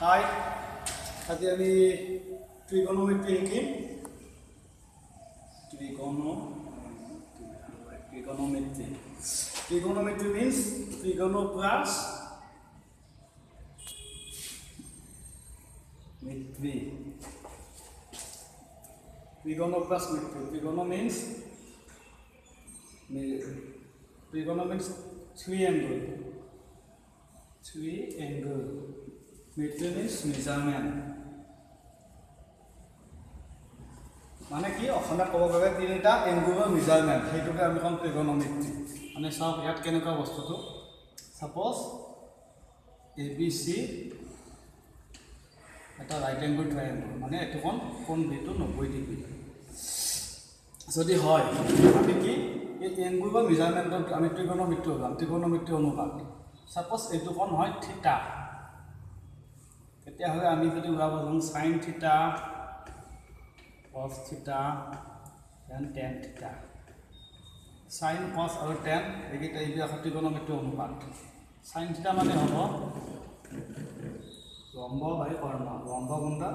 হাই, আজি আমি ট্ৰিগনোমেট্ৰি শিকিম। Trigonometry trigonometry means trigono plus metry. Trigono plus metry. Trigono means three angle. Three angle. Metry means measurement. মানে কি অসমীয়াত ক'ব গ'লে তিনিটা এংগুলৰ মেজাৰমেণ্ট, সেইটোকে আমি ক'ম ট্ৰিগনোমেট্ৰি। মানে চাওক ইয়াত কেনেকুৱা বস্তুটো। ছাপ'জ এ বি চি এটা ৰাইট এংগুল ট্ৰাইএংগুল, মানে এইটো কোণ কোণ বিটো 90 ডিগ্ৰী যদি হয়, আমি কি এই এংগুলৰ মেজাৰমেণ্টত আমি ট্ৰিগনোমেট্ৰি ওলাম। ট্ৰিগনোমেট্ৰি অনুপাত। ছাপ'জ এইটো কোণ হয় থিটা, তেতিয়াহ'লে আমি যদি ওলাব যাওঁ sine theta cos theta and tan theta। Sin, cos আৰু tan এইকেইটা এইবিলাক ট্ৰিগনোমেট্ৰি অনুপাত। sin theta মানে হ'ব লম্ব বাই কৰ্ণ। লম্ব কোনটা?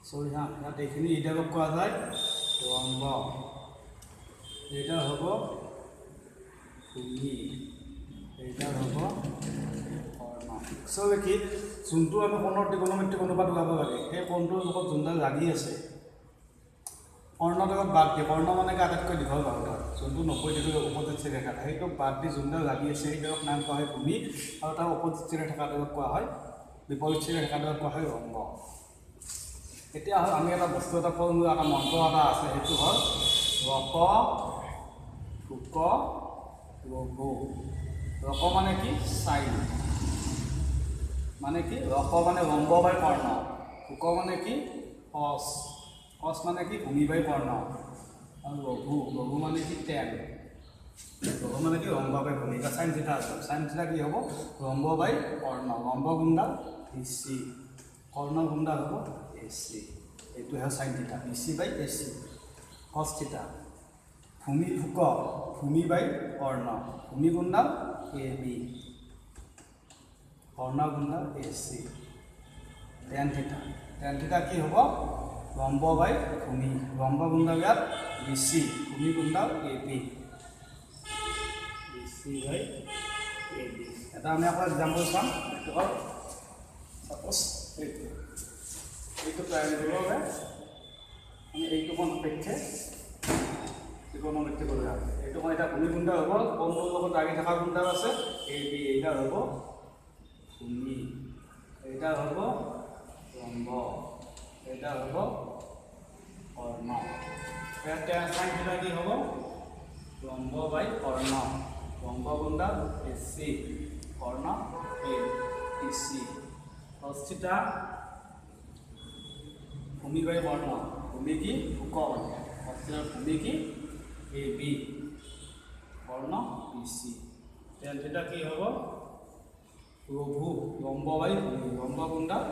চৰি হা, ইয়াত এইখিনি এইডালক কোৱা যায় লম্ব, এইডাল হ'ব ভূমি, এইডাল হ'ব কৰ্ণ। আচলতে কি, যোনটো আমি কোণৰ ট্ৰিগনোমেট্ৰিক অনুপাত ওলাব লাগে, সেই কোণটোৰ লগত যোনডাল লাগি আছে কৰ্ণডালক বাদ দি, কৰ্ণ মানে কি আটাইতকৈ দীঘল বাহুডাল, যোনটো 90 ডিগ্ৰী অপজিট চাইডে থাকে, সেইটোক বাদ দি যোনডাল লাগি আছে সেইডালক নাম কোৱা হয় ভূমি, আৰু তাৰ অপজিট চাইডে থকাডালক কোৱা হয়, বিপৰীত চাইডে থকাডালক কোৱা হয় লম্ব। এতিয়া হ'ল আমি এটা বস্তু এটা ফৰ্মুলা, এটা মন্ত্ৰ এটা আছে, সেইটো হ'ল ৰক ভুক লঘু। ৰক মানে কি? চাইন মানে কি? ৰক মানে লম্ব বাই কৰ্ণ, ভুক মানে কি? কচ, কচ মানে কি? ভূমি বাই কৰ্ণ, আৰু লঘু, লঘু মানে কি? টেন, লঘু মানে কি? লম্ব বাই ভূমি। এতিয়া চাইন থিটা আছে, চাইন থিটা কি হ'ব? লম্ব বাই কৰ্ণ, লম্ব গুণডাল বি চি, কৰ্ণ গুণডাল হ'ব এ চি। এইটো হয় sine theta, B C by A C. Cos theta ভূমি ভুক, ভূমি বাই কৰ্ণ, ভূমি গুণডাল এ বি, কৰ্ণ গুণডাল A C. Tan theta, tan theta কি হ'ব? লম্ব বাই ভূমি, লম্ব গুণডাল ইয়াত বি চি, ভূমি গুণডাল A B, B C by A B. এটা আমি আকৌ এক্সাম্পল চাম। এইটো হ'ল ছাপ'জ এইটো এইটো ট্ৰাইএংগুলৰ আমি এইটো কোণ সাপেক্ষে ট্ৰিগনোমেট্ৰি কৰিব লাগে। এইটো কোণ এতিয়া ভূমি গুণডাল হ'ব, কোণটোৰ লগত লাগি থকা গুণডাল আছে এ বি, এইডাল হ'ব ভূমি, এইডাল হ'ব লম্ব, এইডাল হ'ব কৰ্ণ। ইয়াত চাইন থিটা কি হ'ব? লম্ব বাই কৰ্ণ, লম্ব গুণডাল এ C, Karna A B C. Cos theta ভূমি বাই কৰ্ণ, ভূমি কি? ভুক মানে কছ থিটাৰ ভূমি কি? এ বি, কৰ্ণ বি চি। টেন থিটা কি হ'ব? লঘু, লম্ব বাই ভূমি, লম্ব গুণডাল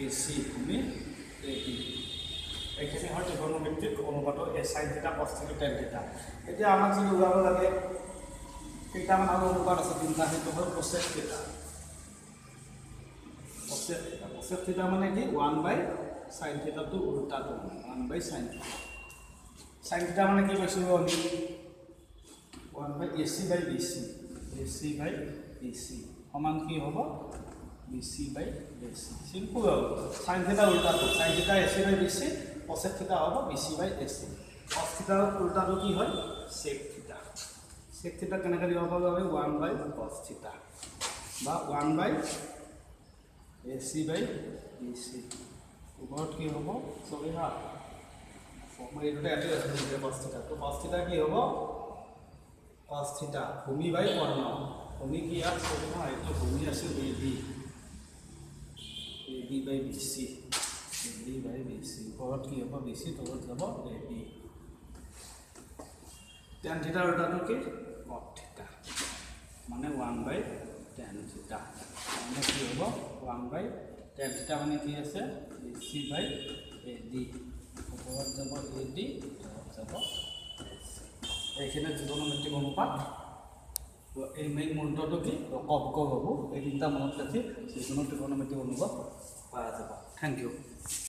এ চি, ভূমি এ বি। এইখিনি হয় ট্ৰিগনোমেট্ৰিক অনুপাতৰ a sine theta cos theta tan theta. এতিয়া আমাক যদি ওলাব লাগে কেইটামান আৰু অনুপাত আছে তিনিটা, সেইটো হ'ল cosec theta. Cosec theta, cosec theta মানে কি? ওৱান বাই চাইন থিটাটো উল্টাটো, মানে one by sine theta. Sine theta মানে কি কৈছিলোঁ আমি? One by A C by B C, A C by B C সমান কি হ'ব? B C by A C. Simple আৰু চাইন থিটা উল্টাটো, sine theta A C by B C, cosec theta হ'ব B C by A C. Cos থিটাৰ উল্টাটো কি হয়? Check থিটা। Check থিটা কেনেকৈ দিব পাৰোঁ আমি? ওৱান বাই কছ থিটা বা one by A C by B C. ওপৰত কি হ'ব? চৰি হা, মই এইটোতে ইয়াতে আছিলোঁ কছ থিটা। তো কছ থিটা কি হ'ব? কছ থিটা ভূমি বাই কৰ্ণ, ভূমি কি ইয়াত? চৰি হা, এইটো ভূমি আছিল A B, A B by B C, A B by B C. ওপৰত কি হ'ব? বি চি, তলত যাব এ বি। টেন থিটাৰ উল্টাটো কি? কট থিটা, মানে ওৱান বাই টেন থিটা। মানে কি হ'ব? ওৱান বাই টেন থিটা মানে কি আছে? B C by A D. ওপৰত যাব এ ডি, তলত যাব এ চি। এইখিনি ট্ৰিগনোমেট্ৰিক অনুপাত। তো এই মেইন মন্ত্ৰটো কি? ক গ বাবু। এই তিনিটা মনত ৰাখি যিকোনো ত্ৰিকোণমিতিক অনুপাত পাৰা যাব। Thank you.